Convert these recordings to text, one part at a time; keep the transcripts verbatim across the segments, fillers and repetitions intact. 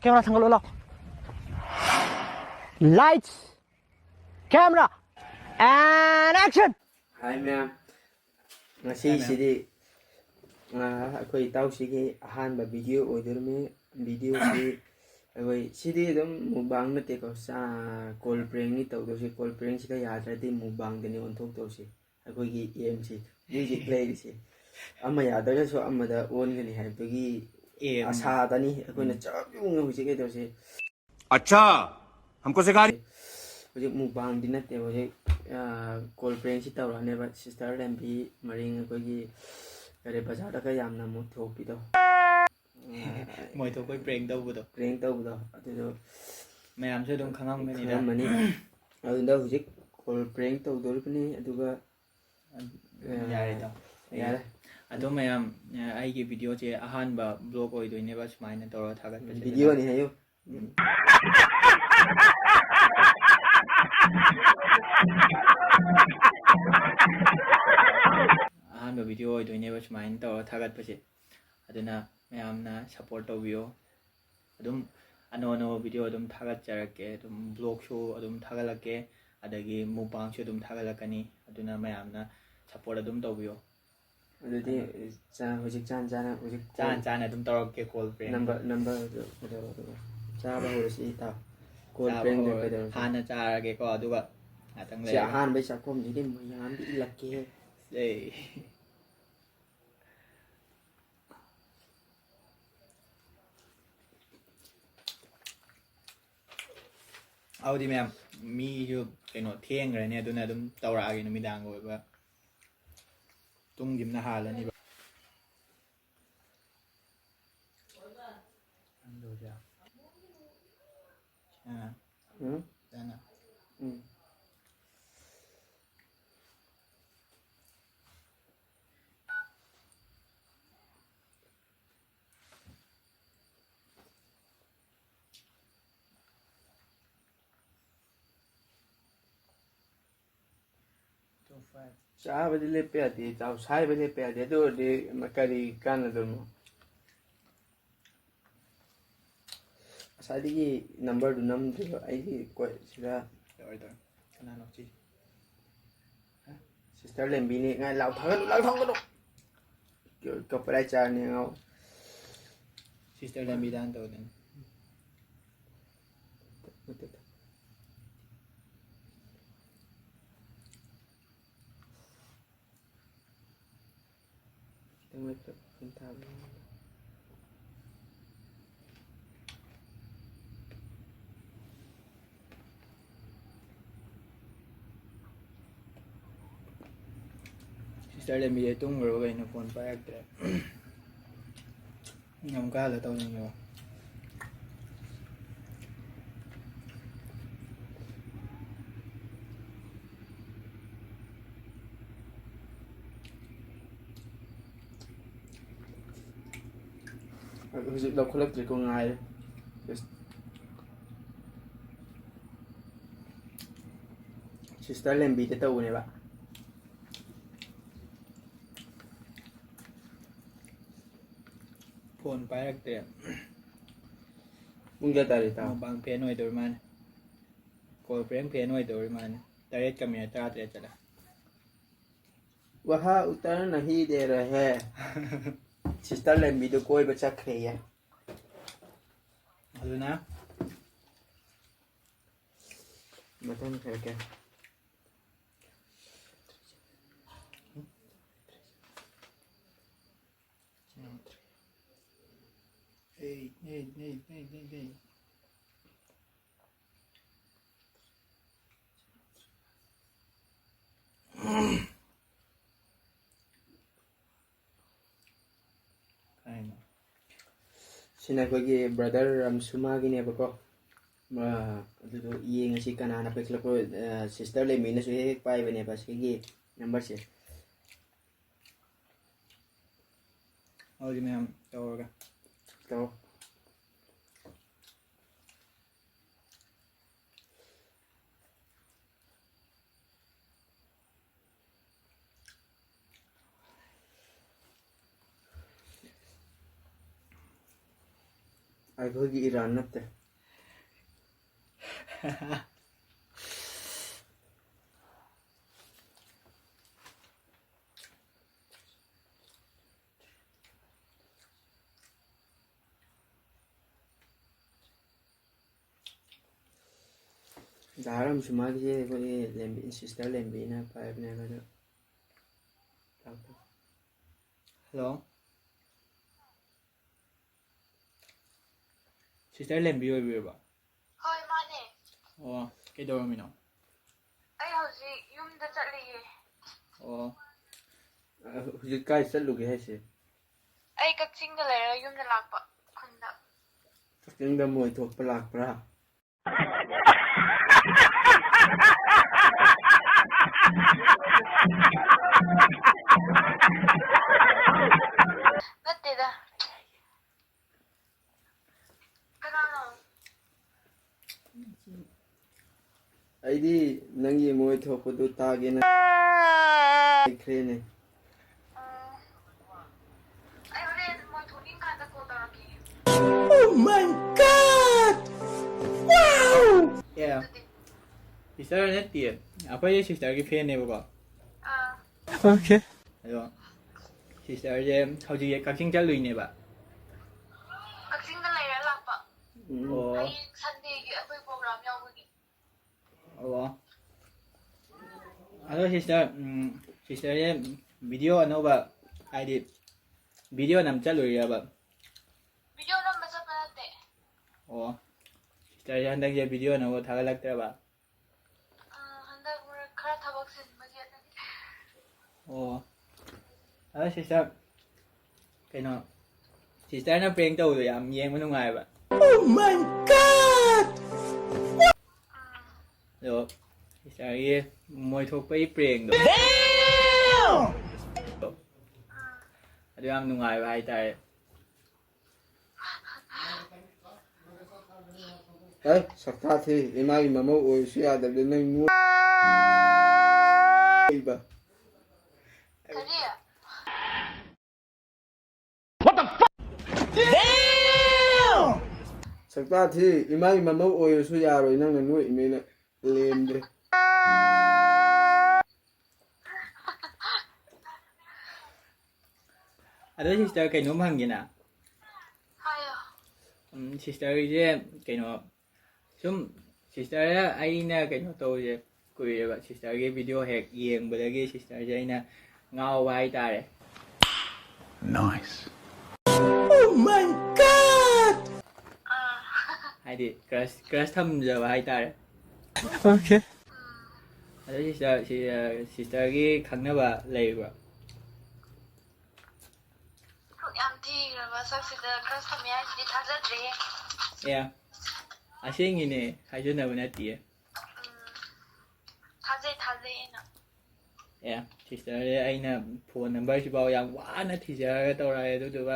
Camera ꯊꯥꯡꯒꯠꯂꯣ ꯂꯥꯎ꯫ Lights, camera, and action! ꯍꯥꯏ ꯃꯌꯥꯝ, ꯉꯁꯤꯁꯤꯗꯤ ꯑꯥ, ꯑꯩꯈꯣꯏ ꯏꯇꯥꯎꯁꯤꯒꯤ ꯑꯍꯥꯟꯕ ꯚꯤꯗꯤꯑꯣ ꯑꯣꯏꯗꯣꯔꯤꯃꯤ꯫ ꯚꯤꯗꯤꯑꯣꯁꯤ ꯑꯩꯈꯣꯏ ꯁꯤꯗꯤ ꯑꯗꯨꯝ ꯃꯨꯛꯕꯥꯡ ꯅꯠꯇꯦꯀꯣ, ꯆꯥ ꯀꯣꯜ ꯄ꯭ꯔꯦꯡꯅꯤ ꯇꯧꯗꯣꯏꯁꯦ꯫ ꯀꯣꯜ ꯄ꯭ꯔꯦꯡꯁꯤꯗ ꯌꯥꯗ꯭ꯔꯗꯤ ꯃꯨꯛꯕꯥꯡꯗꯅꯤ ꯑꯣꯟꯊꯣꯛꯇꯧꯁꯤ꯫ ꯑꯩꯈꯣꯏꯒꯤ ꯑꯦꯝꯁꯤ ꯍꯧꯖꯤꯛ ꯂꯩꯔꯤꯁꯦ, ꯑꯃ ꯌꯥꯗ꯭ꯔꯒꯁꯨ ꯑꯃꯗ ꯑꯣꯟꯒꯅꯤ ꯍꯥꯏꯕꯒꯤ ꯑꯦꯝ꯫ ꯑꯁꯥꯗꯅꯤ ꯑꯩꯈꯣꯏꯅ ꯎꯝ꯫ ꯆꯞ ꯌꯨꯡꯅ ꯍꯧꯖꯤꯛ ꯀꯩꯗꯧꯁꯦ꯫ अच्छा, हमको सिखा रही। ꯍꯧꯖꯤꯛ ꯃꯨꯛꯕꯥꯡꯗꯤ ꯅꯠꯇꯦ, ꯍꯧꯖꯤꯛ ꯀꯣꯜ ꯄ꯭ꯔꯦꯡꯁꯤ ꯇꯧꯔꯛꯑꯅꯦꯕ꯫ ꯁꯤꯁꯇꯔ ꯂꯦꯝꯕꯤ ꯃꯔꯤꯡ ꯑꯩꯈꯣꯏꯒꯤ ꯀꯔꯤ ꯕꯖꯥꯔꯗꯒ ꯌꯥꯝꯅ ꯃꯣꯏꯊꯣꯛꯄꯤꯗꯣ꯫ ꯃꯣꯏꯊꯣꯛꯄꯩ ꯄ꯭ꯔꯦꯡ ꯇꯧꯕꯗꯣ꯫ ꯄ꯭ꯔꯦꯡ ꯇꯧꯕꯗꯣ ꯑꯗꯨꯗꯣ ꯃꯌꯥꯝꯁꯨ ꯑꯗꯨꯝ ꯈꯪꯉꯝꯒꯅꯤꯗ꯫ ꯈꯪꯉꯝꯃꯅꯤ꯫ ꯑꯗꯨꯗ ꯍꯧꯖꯤꯛ ꯀꯣꯜ ꯄ꯭ꯔꯦꯡ ꯇꯧꯗꯣꯔꯤꯕꯅꯤ꯫ ꯑꯗꯨꯒ ꯌꯥꯔꯦ ꯏꯇꯥꯎ꯫ ꯌꯥꯔꯦ꯫ ꯑꯗꯣ ꯃꯌꯥꯝ, ꯑꯩꯒꯤ ꯚꯤꯗꯤꯑꯣꯁꯦ ꯑꯍꯥꯟꯕ ꯕ꯭ꯂꯣꯛ ꯑꯣꯏꯗꯣꯏꯅꯦꯕ ꯁꯨꯃꯥꯏꯅ ꯇꯧꯔꯒ ꯊꯥꯒꯠꯄꯁꯦ꯫ ꯚꯤꯗꯤꯑꯣꯅꯤ ꯍꯥꯏꯌꯨ꯫ ꯎꯝ꯫ ꯑꯍꯥꯟꯕ ꯚꯤꯗꯤꯑꯣ ꯑꯣꯏꯗꯣꯏꯅꯦꯕ ꯁꯨꯃꯥꯏꯅ ꯇꯧꯔꯒ ꯊꯥꯒꯠꯄꯁꯦ꯫ ꯑꯗꯨꯅ ꯃꯌꯥꯝꯅ ꯁꯞꯄꯣꯔꯠ ꯇꯧꯕꯤꯌꯣ꯫ ꯑꯗꯨꯝ ꯑꯅꯧ ꯑꯅꯧꯕ ꯚꯤꯗꯤꯑꯣ ꯑꯗꯨꯝ ꯊꯥꯒꯠꯆꯔꯛꯀꯦ, ꯑꯗꯨꯝ ꯕ꯭ꯂꯣꯛꯁꯨ ꯑꯗꯨꯝ ꯊꯥꯒꯠꯂꯛꯀꯦ, ꯑꯗꯒꯤ ꯃꯨꯛꯕꯥꯡꯁꯨ ꯑꯗꯨꯝ ꯊꯥꯒꯠꯂꯛꯀꯅꯤ꯫ ꯑꯗꯨꯅ ꯃꯌꯥꯝꯅ ꯁꯞꯄꯣꯔꯠ ꯑꯗꯨꯝ ꯇꯧꯕꯤꯌꯣ꯫ ꯑꯗꯨꯗꯤ ꯆꯥ-, ꯍꯧꯖꯤꯛ ꯆꯥꯅ ꯆꯥꯅ ꯍꯧꯖꯤꯛ ꯆꯥꯅ ꯆꯥꯅ ꯑꯗꯨꯝ ꯇꯧꯔꯛꯀꯦ ꯀꯣꯜ ꯄ꯭ꯔꯦꯡ꯫ ꯅꯝꯕꯔ, ꯅꯝꯕꯔꯗꯨ ꯀꯩꯗꯧꯔꯕꯅꯣ? ꯆꯥꯕ ꯍꯧꯔꯁꯤ ꯏꯇꯥꯎ꯫ ꯀꯣꯜ ꯆꯥꯕ ꯄ꯭ꯔꯦꯡꯗꯨ ꯍꯧꯔ-, ꯀꯩꯗꯧꯔꯕꯅꯣ? ꯍꯥꯟꯅ ꯆꯥꯔꯒꯦꯀꯣ, ꯑꯗꯨꯒ ꯉꯥꯛꯇꯪ ꯁꯤ ꯂꯩꯔꯒ꯫ ꯑꯍꯥꯟꯕꯩ ꯆꯥꯛꯈꯣꯝꯁꯤꯗꯤ ꯃꯌꯥꯝꯗꯤ ꯏꯜꯂꯛꯀꯦꯍꯦ꯫ ꯑꯦ꯫ ꯑꯗꯨꯗꯤ ꯃꯌꯥꯝ, ꯃꯤꯁꯨ ꯀꯩꯅꯣ ꯊꯦꯡꯈ꯭ꯔꯅꯤ, ꯑꯗꯨꯅ ꯑꯗꯨꯝ ꯇꯧꯔꯛꯑꯒꯦ ꯅꯨꯃꯤꯗꯥꯡꯒꯤ ꯑꯣꯏꯕ꯫ ꯇꯨꯝꯈꯤꯕꯅ ꯍꯥꯜꯂꯅꯤꯕ꯫ ꯑꯥ꯫ ꯎꯝ? ꯆꯥꯅ꯫ ꯎꯝ꯫ ꯆꯥꯕꯗꯤ ꯂꯦꯞꯄ ꯌꯥꯗꯦ, ꯏꯇꯥꯎ꯫ ꯁꯥꯏꯕ ꯂꯦꯞꯄ ꯌꯥꯗꯦ꯫ ꯑꯗꯨ ꯑꯣꯏꯔꯗꯤ ꯀꯔꯤ ꯀꯥꯟꯅꯗꯣꯏꯅꯣ? ꯉꯁꯥꯏꯗꯒꯤ ꯅꯝꯕꯔꯗꯨ ꯅꯝꯗ꯭ꯔꯤꯕ ꯑꯩꯒꯤ ꯀꯣꯏ ꯁꯤꯗ꯫ ꯇꯧꯔꯦ, ꯇꯧꯔꯦ꯫ ꯀꯅꯥꯅꯣ ꯁꯤ? ꯁꯤꯁꯇꯔ ꯂꯦꯝꯕꯤꯅꯦ꯫ ꯉꯥꯏ, ꯂꯥꯎ ꯊꯥꯒꯠꯂꯨ, ꯂꯥꯎ ꯊꯥꯒꯠꯂꯨ꯫ ꯀꯣꯄꯤꯔꯥꯏꯠ ꯆꯥꯔꯅꯤ ꯑꯉꯥꯎ꯫ ꯁꯤꯁꯇꯔ ꯂꯦꯝꯕꯤꯗ ꯍꯥꯟꯅ ꯇꯧꯗꯣꯏꯅꯤ꯫ ꯈꯤꯇꯪ ꯃꯩ ꯈꯔ ꯈꯤꯇꯪ ꯊꯥꯕ꯫ ꯁꯤꯁꯇꯔ ꯂꯦꯝꯕꯤꯁꯦ ꯇꯨꯝꯈ꯭ꯔꯕ ꯀꯩꯅꯣ, ꯐꯣꯟ ꯄꯥꯏꯔꯛꯇ꯭ꯔꯦ꯫ ꯌꯥꯝ ꯀꯥꯍꯜꯂ ꯇꯧꯅꯤꯡꯉꯦꯕ꯫ ꯍꯧꯖꯤꯛ ꯂꯧꯈꯠꯂꯛꯇ꯭ꯔꯤꯀꯣ, ꯉꯥꯏꯔꯦ꯫ ꯁꯤꯁꯇꯔ ꯂꯦꯝꯕꯤꯗ ꯇꯧꯕꯅꯦꯕ꯫ ꯐꯣꯟ ꯄꯥꯏꯔꯛꯇꯦ꯫ ꯄꯨꯡ ꯀꯌꯥ ꯇꯥꯔꯦ, ꯏꯇꯥꯎ? ꯃꯨꯛꯕꯥꯡ ꯐꯦꯟ ꯑꯣꯏꯗꯧꯔꯤ ꯃꯥꯅꯤ꯫ ꯀꯣꯜ ꯄ꯭ꯔꯦꯡ ꯐꯦꯟ ꯑꯣꯏꯗꯧꯔꯤ ꯃꯥꯅꯤ꯫ ꯇꯔꯦꯠꯀ ꯃꯤꯅꯤꯠ ꯇꯔꯥꯇꯔꯦꯠ ꯆꯠꯂꯦ꯫ ꯋꯥꯍꯥ ꯎꯇꯔ ꯅꯍꯤ ꯗꯦ ꯔꯍꯦ꯫ ꯁꯤꯁꯇꯔ ꯂꯦꯝꯕꯤꯗꯨ ꯀꯣꯏꯕ ꯆꯠꯈ꯭ꯔꯦꯌꯦ꯫ ꯑꯗꯨꯅ ꯃꯊꯪ ꯍꯥꯏꯔꯛꯀꯦ꯫ Eight, eight, eight, eight, eight, eight. ꯀꯥꯏꯅꯣ? ꯁꯤꯅ ꯑꯩꯈꯣꯏꯒꯤ ꯕ꯭ꯔꯗꯔ ꯔꯝꯁꯨꯃꯥꯒꯤꯅꯦꯕꯀꯣ꯫ ꯑꯥ, ꯑꯗꯨꯗꯣ ꯌꯦꯡꯉꯁꯤ ꯀꯅꯥꯅ ꯄꯥꯏꯈꯠꯂꯛꯄ꯫ ꯑꯥ, ꯁꯤꯁꯇꯔ ꯂꯦꯝꯕꯤꯅꯁꯨ ꯍꯦꯛ ꯍꯦꯛ ꯄꯥꯏꯕꯅꯦꯕ ꯁꯤꯒꯤ ꯅꯝꯕꯔꯁꯦ꯫ ꯑꯗꯨꯗꯤ ꯃꯌꯥꯝ ꯇꯧꯔꯒ꯫ ꯇꯧ꯫ ꯑꯩꯈꯣꯏꯒꯤ ꯏꯔꯥꯟ ꯅꯠꯇꯦ꯫ ꯗꯥ ꯔꯥꯝꯁꯨꯃꯥꯒꯤꯁꯦ ꯑꯩꯈꯣꯏꯒꯤ ꯂꯦꯝꯕꯤ, sister ꯂꯦꯝꯕꯤꯅ ꯄꯥꯏꯕꯅꯦꯕ ꯑꯗꯣ꯫ Hello꯫ Sister ꯂꯦꯝꯕꯤ ꯑꯣꯏꯕꯤꯔꯕ? ꯍꯣꯏ, ꯃꯥꯅꯦ꯫ ꯑꯣ, ꯀꯩꯗꯧꯔꯝꯃꯤꯅꯣ? ꯑꯩ ꯍꯧꯖꯤꯛ ꯌꯨꯝꯗ ꯆꯠꯂꯤꯌꯦ꯫ ꯑꯣ꯫ ꯑ, ꯍꯧꯖꯤꯛ ꯀꯥꯏ ꯆꯠꯂꯨꯒꯦ ꯍꯥꯏꯁꯦ? ꯑꯩ ꯀꯛꯆꯤꯡꯗ ꯂꯩꯔꯒ ꯌꯨꯝꯗ ꯂꯥꯛꯄ, ꯈꯨꯟꯗ꯫ ꯀꯛꯆꯤꯡꯗ ꯃꯣꯏ ꯊꯣꯛꯄ ꯂꯥꯛꯄ꯭ꯔꯥ? ꯅꯠꯇꯦꯗ꯫ ꯀꯅꯥꯅꯣ? ꯑꯩꯗꯤ ꯅꯪꯒꯤ ꯃꯣꯏ ꯊꯣꯛꯄꯗꯨ ꯇꯥꯒꯦꯅ ꯂꯩꯈ꯭ꯔꯦꯅꯦ꯫ ꯑꯩ ꯍꯣꯔꯦꯟ ꯃꯣꯏ ꯊꯣꯛꯅꯤꯡꯀꯥꯟꯗ call ꯇꯧꯔꯛꯀꯦ꯫ Oh my God! Wow! ꯑꯦ, ꯑꯗꯨꯗꯤ꯫ Sister ꯅꯠꯇꯤꯌꯦ, ꯑꯩꯈꯣꯏ sisterꯒꯤ fanꯅꯦꯕꯀꯣ꯫ ꯑꯥ꯫ Okay꯫ ꯑꯗꯣ sisterꯁꯦ ꯍꯧꯖꯤꯛ ꯀꯛꯆꯤꯡ ꯆꯠꯂꯨꯏꯅꯦꯕ꯫ ꯀꯛꯆꯤꯡꯗ ꯂꯩꯔ ꯂꯥꯛꯄ꯫ ꯎꯝ꯫ ꯑꯣ꯫ ꯍꯌꯦꯡ Sundayꯒꯤ ꯑꯩꯈꯣꯏ program ꯌꯥꯎꯕꯒꯤ꯫ ꯑꯣ꯫ ꯑꯗꯣ sister, ꯎꯝ, sisterꯁꯦ video ꯑꯅꯧꯕ, ꯍꯥꯏꯗꯤ video ꯅꯝ ꯆꯠꯂꯨꯏꯔꯕ? Video ꯅꯝꯕ ꯆꯠꯄ ꯅꯠꯇꯦ꯫ ꯑꯣ꯫ Sisterꯁꯦ ꯍꯟꯗꯛꯁꯦ video ꯑꯅꯧꯕ ꯊꯥꯒꯠꯂꯛꯇ꯭ꯔꯕ? ꯑ, ꯍꯟꯗꯛ ꯃꯔꯛ ꯈꯔ ꯊꯕꯛ ꯆꯤꯟꯕꯒꯤ ꯑꯗꯨꯒꯤ꯫ ꯑꯣ꯫ ꯑꯗꯣ sister, ꯀꯩꯅꯣ, sisterꯅ prank ꯇꯧꯕꯗꯣ ꯌꯥꯝ ꯌꯦꯡꯕ ꯅꯨꯡꯉꯥꯏꯕ꯫ Oh my God! ꯑꯗꯣ sisterꯒꯤ ꯃꯣꯏ ꯊꯣꯛꯄꯒꯤ prankꯗꯣ꯫ Damn! ꯑꯗꯨ ꯌꯥꯝ ꯅꯨꯡꯉꯥꯏꯕ ꯍꯥꯏꯇꯥꯔꯦ꯫ ꯑꯦ, ꯁꯛꯇꯥ ꯊꯤ, ꯏꯃꯥꯒꯤ ꯃꯃꯧ ꯑꯣꯏꯔꯁꯨ ꯌꯥꯗꯕꯗ ꯅꯪ ꯅꯣꯏꯕ꯫ ꯀꯔꯤ? What the fuck? Damn! ꯁꯛꯇꯥ ꯊꯤ, ꯏꯃꯥꯒꯤ ꯃꯃꯧ ꯑꯣꯏꯔꯁꯨ ꯌꯥꯔꯣꯏ, ꯅꯪꯅ ꯅꯣꯛꯏꯃꯦꯅ꯫ ꯂꯦꯝꯗ꯭ꯔꯦ꯫ ꯑꯗꯣ sister, ꯀꯩꯅꯣꯝ ꯍꯪꯒꯦꯅ꯫ ꯍꯥꯏꯌꯣ꯫ ꯎꯝ, sisterꯒꯤꯁꯦ ꯀꯩꯅꯣ, ꯁꯨꯝ sister ꯑꯩꯅ ꯀꯩꯅꯣ ꯇꯧꯕꯁꯦ ꯀꯨꯏꯔꯦꯕ, sisterꯒꯤ video ꯍꯦꯛ ꯌꯦꯡꯕꯗꯒꯤ sisterꯁꯦ ꯑꯩꯅ ꯉꯥꯎꯕ ꯍꯥꯏꯇꯥꯔꯦ꯫ Nice. Oh my God! ꯍꯥꯏꯗꯤ crush, crush ꯊꯝꯖꯕ ꯍꯥꯏꯇꯥꯔꯦ꯫ Okay. ꯑꯗꯣ sister, ꯁꯤ, ꯑ, sisterꯒꯤ ꯈꯪꯅꯕ ꯂꯩꯕ꯭ꯔꯣ? ꯁꯨꯛ ꯌꯥꯝ ꯊꯤꯈ꯭ꯔꯕ ꯁꯛꯁꯤꯗ crush ꯊꯝꯃꯦ ꯍꯥꯏꯁꯤꯗꯤ ꯊꯥꯖꯗ꯭ꯔꯦꯍꯦ꯫ ꯑꯦ, ꯑꯁꯦꯡꯒꯤꯅꯦ, ꯍꯥꯏꯖꯅꯕ ꯅꯠꯇꯤꯌꯦ꯫ ꯎꯝ, ꯊꯥꯖꯩ, ꯊꯥꯖꯩ ꯑꯩꯅ꯫ ꯑꯦ, sisterꯁꯦ ꯑꯩꯅ phone numberꯁꯤꯐꯥꯎ ꯌꯥꯝ ꯋꯥꯅ ꯊꯤꯖꯔꯒ ꯇꯧꯔꯛꯑꯦ, ꯑꯗꯨꯗꯨꯒ꯫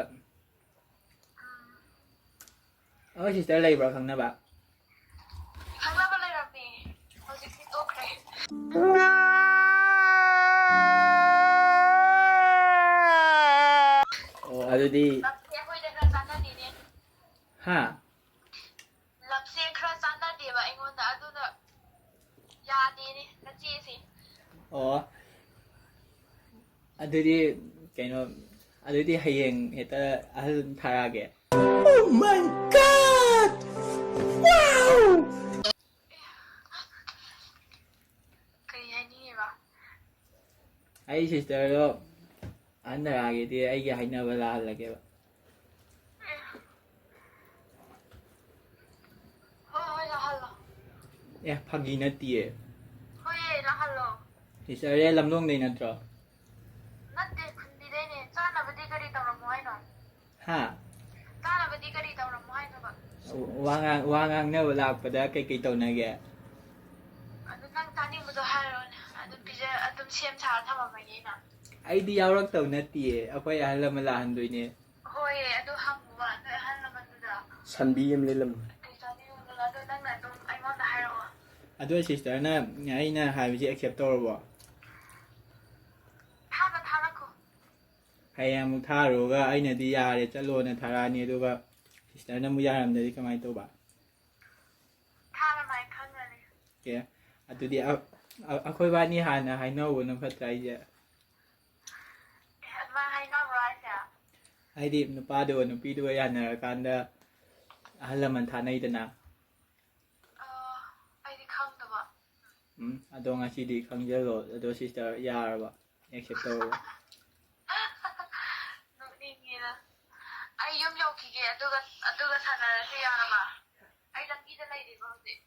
ꯎꯝ꯫ ꯑꯣ, sister ꯂꯩꯕ꯭ꯔꯥ ꯈꯪꯅꯕ? ꯈꯪꯅꯕ ꯂꯩꯔꯝꯃꯦ, ꯍꯧꯖꯤꯛꯇꯤ ꯇꯣꯛꯈ꯭ꯔꯦ꯫ ꯑꯣ, ꯑꯗꯨꯗꯤ꯫ ꯂꯝꯁꯦ ꯑꯩꯈꯣꯏꯗ ꯈꯔ ꯆꯥꯟꯅꯗꯦꯅꯦ꯫ ꯍꯥ? ꯂꯝꯁꯦ ꯈꯔ ꯆꯥꯟꯅꯗꯦꯕ ꯑꯩꯉꯣꯟꯗ, ꯑꯗꯨꯅ ꯌꯥꯗꯦꯅꯦ ꯅꯆꯦꯁꯦ꯫ ꯑꯣ, ꯑꯗꯨꯗꯤ ꯀꯩꯅꯣ, ꯑꯗꯨꯗꯤ ꯍꯌꯦꯡ ꯍꯦꯛꯇ ꯑꯍꯜ ꯊꯥꯔꯛꯑꯒꯦ꯫ Oh my God! Wow! ꯀꯔꯤ ꯍꯥꯏꯅꯤꯡꯉꯤꯕ? ꯑꯩ sisterꯗꯣ ꯑꯍꯟ ꯊꯥꯔꯛꯑꯒꯦꯗꯤ ꯑꯩꯒꯤ ꯍꯥꯏꯅꯕ ꯂꯥꯛꯍꯜꯂꯒꯦꯕ꯫ ꯍꯣꯏ, ꯍꯣꯏ, ꯂꯥꯛꯍꯜꯂꯣ꯫ ꯑꯦ, ꯐꯥꯒꯤ ꯅꯠꯇꯤꯌꯦ꯫ ꯍꯣꯏꯌꯦ, ꯂꯥꯛꯍꯜꯂꯣ꯫ Sisterꯁꯦ ꯂꯝꯂꯣꯡꯗꯩ ꯅꯠꯇ꯭ꯔꯣ? ꯅꯠꯇꯦ, ꯈꯨꯟꯗꯤꯗꯩꯅꯦ꯫ ꯆꯥꯅꯕꯗꯤ ꯀꯔꯤ ꯇꯧꯔꯝꯃꯣ ꯍꯥꯏꯅꯣ? ꯍꯥ? ꯆꯥꯅꯕꯗꯤ ꯀꯔꯤ ꯇꯧꯔꯝꯃꯣ ꯍꯥꯏꯅꯣꯕ? ꯋꯥ ꯉꯥꯡ-, ꯋꯥ ꯉꯥꯡꯅꯕ ꯂꯥꯛꯄꯗ ꯀꯩꯀꯩ ꯇꯧꯅꯒꯦ? ꯑꯗꯨ ꯅꯪ ꯆꯥꯅꯤꯡꯕꯗꯣ ꯍꯥꯏꯔꯛꯑꯣꯅꯦ꯫ ꯑꯗꯨꯝ ꯄꯤꯖ-, ꯑꯗꯨꯝ ꯁꯦꯝ ꯁꯥꯔ ꯊꯝꯃꯝꯃꯒꯦ ꯑꯩꯅ꯫ ꯑꯩꯗꯤ ꯌꯥꯎꯔꯛꯇꯧ ꯅꯠꯇꯤꯌꯦ, ꯑꯩꯈꯣꯏ ꯑꯍꯜ ꯑꯃ ꯂꯥꯛꯍꯟꯗꯣꯏꯅꯦ꯫ ꯍꯣꯏꯌꯦ, ꯑꯗꯨ ꯍꯪꯉꯨꯕ ꯅꯣꯏ ꯑꯍꯜ ꯂꯃꯟꯗꯨꯗ꯫ ꯁꯟꯕꯤ ꯑꯃ ꯂꯩꯔꯝꯃꯦ꯫ ꯀꯩ ꯆꯥꯅꯤꯡꯉꯤꯅꯣ? ꯑꯗꯣ ꯅꯪꯅ ꯑꯗꯨꯝ ꯑꯩꯉꯣꯟꯗ ꯍꯥꯏꯔꯛꯑꯣ꯫ ꯑꯗꯣ sisterꯅ ꯑꯩꯅ ꯍꯥꯏꯕꯁꯤ accept ꯇꯧꯔꯕꯣ? ꯊꯥꯕ ꯊꯥꯔꯛꯈꯣ꯫ ꯍꯌꯦꯡ ꯑꯃꯨꯛ ꯊꯥꯔꯨꯔꯒ ꯑꯩꯅꯗꯤ ꯌꯥꯔꯦ ꯆꯠꯂꯣꯅ ꯊꯥꯔꯛꯑꯅꯤ, ꯑꯗꯨꯒ ꯁꯤꯁꯇꯔꯅ ꯑꯃꯨꯛ ꯌꯥꯔꯝꯗ꯭ꯔꯗꯤ ꯀꯃꯥꯏꯅ ꯇꯧꯕ? ꯊꯥꯅ ꯃꯥꯏ ꯈꯪꯉꯅꯤ꯫ ꯑꯦ, ꯑꯗꯨꯗꯤ ꯑ-, ꯑ-, ꯑꯩꯈꯣꯏꯕꯥꯅꯤ ꯍꯥꯟꯅ ꯍꯥꯏꯅꯍꯧꯕꯅ ꯐꯠꯇ꯭ꯔꯥ ꯑꯩꯁꯦ? ꯑꯦ, ꯑꯗꯨꯃꯥꯏꯅ ꯍꯥꯏꯅꯕ꯭ꯔꯣ ꯍꯥꯏꯁꯦ? ꯍꯥꯏꯗꯤ ꯅꯨꯄꯥꯗꯨꯒ ꯅꯨꯄꯤꯗꯨꯒ ꯌꯥꯅꯔꯀꯥꯟꯗ ꯑꯍꯜ ꯂꯃꯟ ꯊꯥꯅꯩꯗꯅ꯫ ꯑꯣ, ꯑꯩꯗꯤ ꯈꯪꯗꯕ꯫ ꯎꯝ, ꯑꯗꯣ ꯉꯁꯤꯗꯤ ꯈꯪꯖꯜꯂꯣ꯫ ꯑꯗꯣ ꯁꯤꯁꯇꯔ ꯌꯥꯔꯕ? ꯑꯦꯛꯁꯦꯞ ꯇꯧꯔꯕ? ꯅꯣꯛꯅꯤꯡꯉꯤꯗ꯫ ꯑꯩ ꯌꯨꯝ ꯌꯧꯈꯤꯒꯦ, ꯑꯗꯨꯒ, ꯑꯗꯨꯒ ꯁꯥꯟꯅꯔꯁꯦ, ꯌꯥꯔꯕ? ꯑꯩ ꯂꯝꯕꯤꯗ ꯂꯩꯔꯤꯕ ꯍꯧꯖꯤꯛ꯫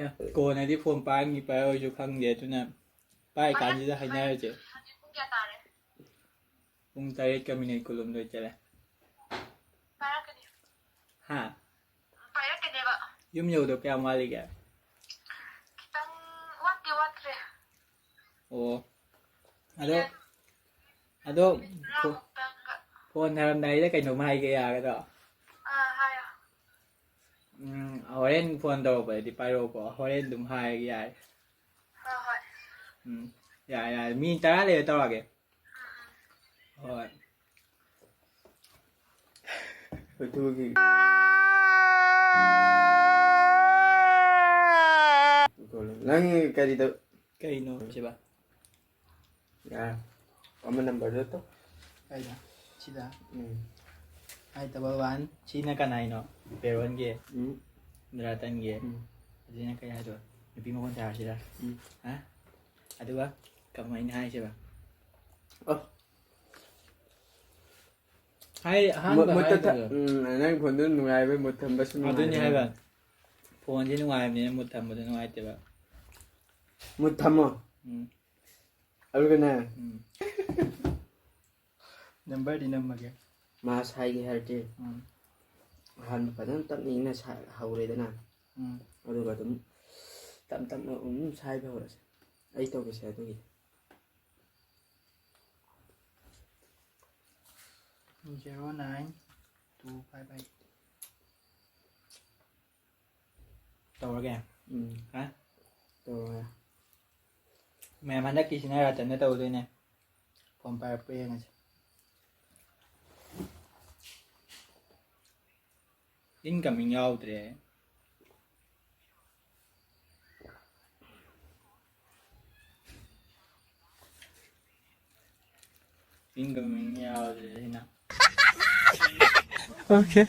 ꯑꯦ, ꯀꯣꯟꯅꯗꯤ ꯐꯣꯟ ꯄꯥꯏꯔꯅꯤ ꯄꯥꯏꯔꯣꯏꯁꯨ ꯈꯪꯗꯦ, ꯑꯗꯨꯅ ꯄꯥꯏ ꯀꯥꯟꯁꯤꯗ ꯍꯥꯏꯅꯔꯁꯦ꯫ ꯍꯧꯖꯤꯛ ꯄꯨꯡ ꯀꯌꯥ ꯇꯥꯔꯦ? ꯄꯨꯡ ꯇꯔꯦꯠꯀ ꯃꯤꯅꯤꯠ ꯀꯨꯟꯍꯨꯝꯗꯣꯏ ꯆꯠꯂꯦ꯫ ꯄꯥꯏꯔꯛꯀꯅꯤ꯫ ꯍꯥ? ꯄꯥꯏꯔꯛꯀꯅꯦꯕ꯫ ꯌꯨꯝ ꯌꯧꯗꯧ ꯀꯌꯥꯝ ꯋꯥꯠꯂꯤꯒꯦ? ꯈꯤꯇꯪ ꯋꯥꯠꯇꯤ ꯋꯥꯠꯇ꯭ꯔꯦ꯫ ꯑꯣ꯫ ꯑꯗꯣ, ꯃꯤꯅꯤꯠ, ꯑꯗꯣ ꯃꯤꯅꯤꯠ ꯐꯣ-, ꯇꯔꯥꯃꯨꯛꯇꯪꯒ꯫ ꯐꯣꯟ ꯊꯝꯃꯝꯗꯥꯏꯗ ꯀꯩꯅꯣꯝ ꯍꯥꯏꯒꯦ, ꯌꯥꯒꯗ꯭ꯔꯣ? ꯑꯥ, ꯍꯥꯏꯌꯣ꯫ ꯎꯝ, ꯍꯣꯔꯦꯟ ꯐꯣꯟ ꯇꯧꯔꯛꯄꯗꯗꯤ ꯄꯥꯏꯔꯛꯑꯣꯀꯣ꯫ ꯍꯣꯔꯦꯟ ꯑꯗꯨꯝ ꯍꯥꯏꯔꯒꯦ, ꯌꯥꯔꯦ꯫ ꯍꯣꯏ, ꯍꯣꯏ꯫ ꯎꯝ, ꯌꯥꯔꯦ, ꯌꯥꯔꯦ꯫ ꯃꯤꯅꯤꯠ ꯇꯔꯥ ꯂꯩꯔ ꯇꯧꯔꯛꯑꯒꯦ꯫ ꯎꯝ, ꯎꯝ꯫ ꯍꯣꯏ꯫ ꯑꯗꯨꯒꯤ ꯅꯪ ꯀꯔꯤꯗ ꯀꯩꯅꯣ ꯁꯤꯕ? ꯌꯥꯔꯦ꯫ ꯑꯃ ꯅꯝꯕꯔꯗꯣ ꯇꯧ꯫ ꯀꯥꯏꯗ? ꯁꯤꯗ? ꯎꯝ꯫ Eight double one. ꯁꯤꯅ ꯀꯅꯥꯏꯅꯣ? ꯕꯦꯔꯣꯟꯒꯤ? ꯎꯝ꯫ ꯅꯨꯔꯥꯇꯟꯒꯤ? ꯎꯝ꯫ ꯑꯗꯨꯅ ꯀꯩ ꯍꯥꯏꯗꯣꯏꯕ? ꯅꯨꯄꯤ ꯃꯈꯣꯟ ꯇꯥꯔꯁꯤꯔ? ꯎꯝ꯫ ꯍꯥ? ꯑꯗꯨꯒ ꯀꯃꯥꯏꯅ ꯍꯥꯏꯁꯦꯕ? ꯑꯣ꯫ ꯍꯥꯏ, ꯑꯍꯥꯟꯕ ꯃꯨꯠ-, ꯃꯨꯠꯇ ꯊ-, ꯍꯥꯏꯗꯣꯏꯗꯣ꯫ ꯎꯝ, ꯅꯪ ꯐꯣꯟꯗꯨ ꯅꯨꯡꯉꯥꯏꯕꯩ ꯃꯨꯠ ꯊꯝꯕꯁꯨ ꯑꯗꯨꯅꯤ ꯅꯨꯡꯉꯥꯏꯕꯅꯤ꯫ ꯍꯥꯏꯕ꯫ ꯐꯣꯟꯁꯦ ꯅꯨꯡꯉꯥꯏꯕꯅꯤꯅ ꯃꯨꯠ ꯊꯝꯕꯗꯣ ꯅꯨꯡꯉꯥꯏꯇꯦꯕ꯫ ꯃꯨꯠ ꯊꯝꯃꯣ꯫ ꯎꯝ꯫ ꯑꯗꯨꯒꯅꯦ꯫ ꯎꯝ꯫ ꯅꯝꯕꯔꯗꯤ ꯅꯝꯃꯒꯦ꯫ ꯃꯥꯁ ꯍꯥꯏꯒꯦ ꯍꯥꯏꯔꯗꯤ ꯎꯝ꯫ ꯑꯍꯥꯟꯕ ꯐꯖꯅ ꯇꯞꯅ ꯏꯪꯅ ꯁꯥ-, ꯍꯧꯔꯦꯗꯅ꯫ ꯎꯝ꯫ ꯑꯗꯨꯒ ꯑꯗꯨꯝ ꯇꯞ ꯇꯞꯅ ꯑꯗꯨꯝ ꯁꯥꯏꯕ ꯍꯧꯔꯁꯦ꯫ ꯑꯩ ꯇꯧꯒꯦꯁꯦ ꯑꯗꯨꯒꯤꯗꯤ꯫ Zero nine two five eight꯫ ꯇꯧꯔꯒꯦ? ꯎꯝ꯫ ꯍꯥ? ꯇꯧꯔꯒꯦ꯫ ꯃꯌꯥꯝ, ꯍꯟꯗꯛꯀꯤꯁꯤꯅ ꯔꯇꯟꯗ ꯇꯧꯗꯣꯏꯅꯦ꯫ ꯐꯣꯟ ꯄꯥꯏꯔꯛꯄ꯭ꯔꯥ ꯌꯦꯡꯉꯁꯤ꯫ Incoming ꯌꯥꯎꯗ꯭ꯔꯦ꯫ Incoming ꯌꯥꯎꯗ꯭ꯔꯦ ꯑꯩꯅ꯫ Okay.